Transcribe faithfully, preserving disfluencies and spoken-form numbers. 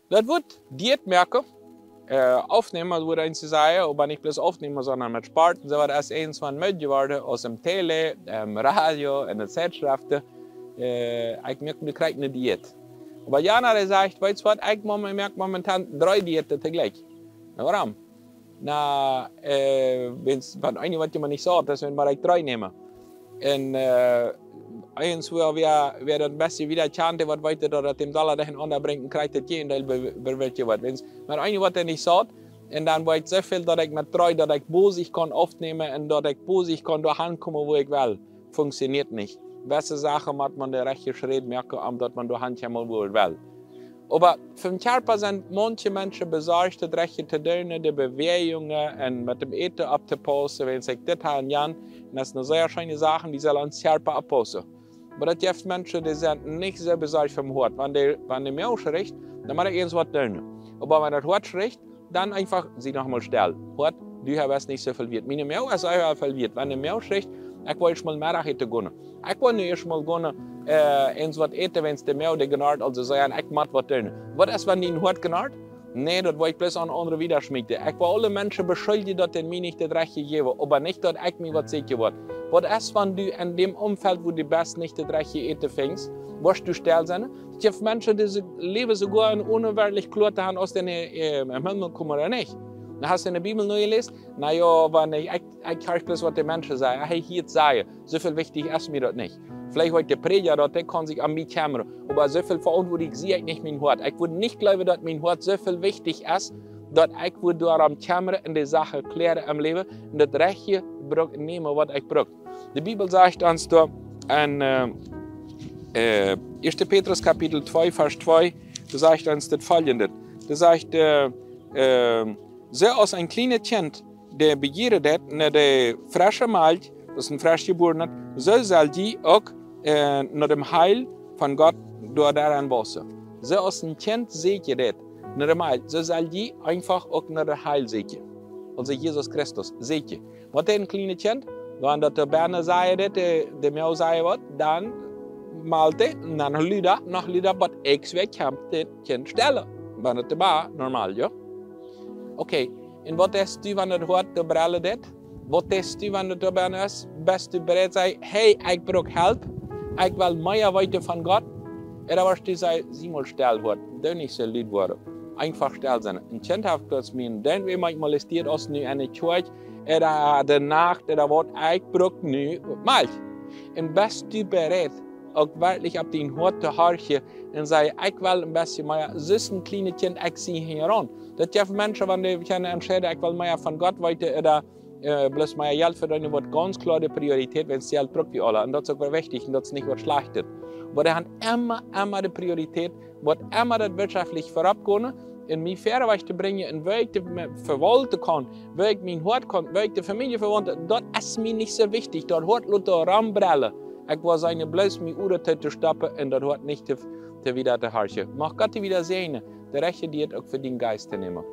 Daut woat Diät moaken, äh, aufnämen, woat eena sajen, oba nich bloos aufnämen, sonda met Sport. Soo waut aus eent von Medien worden, aus em Tele, em Radio, en de Zeitschriften. Äh, ekj moak nu krakjt eene Diät. Oba jana, dee sajcht: "Weetst waut, ekj mom-, moak momentan dree Diäten toojlikj." Na, wuarom? Na, äh, wan, wan eena waut emma nich saut, daut es, wan mau ekj dree nämen. Un, äh, eent wia, wia, wia daut een bät wieda kjant, waut weet daut, daut däm Dollar doa een aundret brinjt, un kjricht daut Jäajendeel be-, bewirkjt woat. Wan, wan eena waut nich saut, un dan weet ekj soo väl, daut ekj met dree, daut ekj bosich kaun aufnämen un daut ekj bosich kaun doahan komen, wua ekj well. Funktioniert nich. Jewesse Sachen mott maun de rajchte Schritt moaken, om daut maun doahan kjemt, wua eena well. Oba vom Kjarpa sent maunche Menschen besorcht, daut rajchte to doonen, de Bewäajungen un met däm Äten opptopaussen, wan ekj dit ha un jan, un daut es eene sea scheene Sach, dee sellen onsen Kjarpa oppaussen. Oba daut jeft Menschen, dee sent nich soo besorcht vom Hoat. Wan de, wan de Moag schricht, dan mott ekj irjent waut doonen. Oba wan daut Hoat schricht, dan eefach, sie noch mol stell. Hoat, du hast nich soo väl Wieet. Miene Moag es sea väl Wieet. Wan de Moag schricht, ekj well ieescht mol Meddachäten gonen. Ekj well nu ieescht mol gonen, äh, irjent waut äten, wan de Moag dee knarrt, aulsoo sajen, ekj mott waut doonen. Waut es, wan dien Hoat knarrt? Nä, daut well ekj bloos aun aundre wiedaschmieten. Ekj well aule Menschen beschuldjen, daut dee mie nich daut rajchte jäwen, oba nich, daut ekj mie waut sieekjen woa. Waut es, wan du en däm Omfelt, wua du best, nich daut rajchte Äten finjst? Woascht du stell sennen? Daut jeft Menschen, dee läwen soogoa onen werkjlich kloa to haben, aus dee, äh, em Himmel komen ooda nich. Dan hast du en de Bibel nojeläst? Na jo, oba nich, ekj, ekj horch bloos, waut de Menschen sajen. Hee hieet sajen. Soo väl wichtich es mie daut nich. Veleicht weet de Prädja daut, dee kaun sikj om mie kjemren. Oba soo väl Veauntwuatunk sie ekj nich mien Hoat. Ekj wudd nich jleewen, daut mien Hoat soo väl wichtich es, daut ekj wudd doarom kjemren un de Sachen kjläaren em Läwen un daut rajchte bruck nämen, waut ekj bruck. De Bibel sajcht ons doa en, äh, äh, Ieeschte Petrus Kapitel twee, Varsch twee, doa sajcht ons daut foljendet. Doa sajcht, äh, äh, soo aus een kjlienet Kjint de Bejierde deit no de fresche Malkj, daut es een fresch jebuarnet, soo sell jie uk, äh, no däm Heil von Gott doa doaraun waussen. Soo aus een Kjint sieekjen deit no de Malkj, soo sell jie eefach uk no daut Heil sieekjen. Aulsoo Jesus Christus sieekjen. Waut deit een kjlienet Kjint? Wan daut doa bennen sajen deit, de, de Moag sajen waut, dan malt dee, un dan lud, noch luda, bat ekj wea kjemt, daut Kjint stellen. Wan daut doa normal, jo? Okay, un waut deist du, wan daut Hoat doa brellen deit? Waut deist du, wan daut doa bennen es? Best du bereit, saj: "Hey, ekj bruck Help, ekj well mea weeten von Gott"? Ooda woascht du sajen: "Sie mol stell, Hoat, doo nich soo lud woaren"? Eefach stell sennen. Een Kjint haft daut mien, dan woat mie molestiert, aus nu enne Kjoakj, ooda de Nacht, ooda waut, ekj bruck nu Malkj. Un best du bereit, uk werkjlich opp dien Hoat to horchen un sajen: "Ekj well een bät mea"? Soo aus een kjlienet Kjint, ekj sie hia aun. Daut jeft Menschen, wan dee kjennen entscheiden, ekj well mea von Gott weeten, ooda, äh, bloos mea Jelt vedeenen, woat gaunz kloa de Priorität, wan Jelt bruck wie aule. Un daut es uk wichtich un daut es nich waut Schlajchtet. Oba dee haben emma, emma de Priorität, waut emma daut wirtschaftlich verropp gonen, un mie wieda wajch to brinjen, un woo ekj de, me-, vewaulten kaun, woo ekj mien Hoat kaun, woo ekj de Famielje vewaulten, daut es mie nich soo wichtich. Daut Hoat lot doa rombrellen. Ekj woa sennen bloos mie Uaren to, to stoppen un daut Hoat nich to, to wieda to horchen. Mach Gott die wieda säajnen, de rajchte Diät uk fa dienen Jeist to nämen.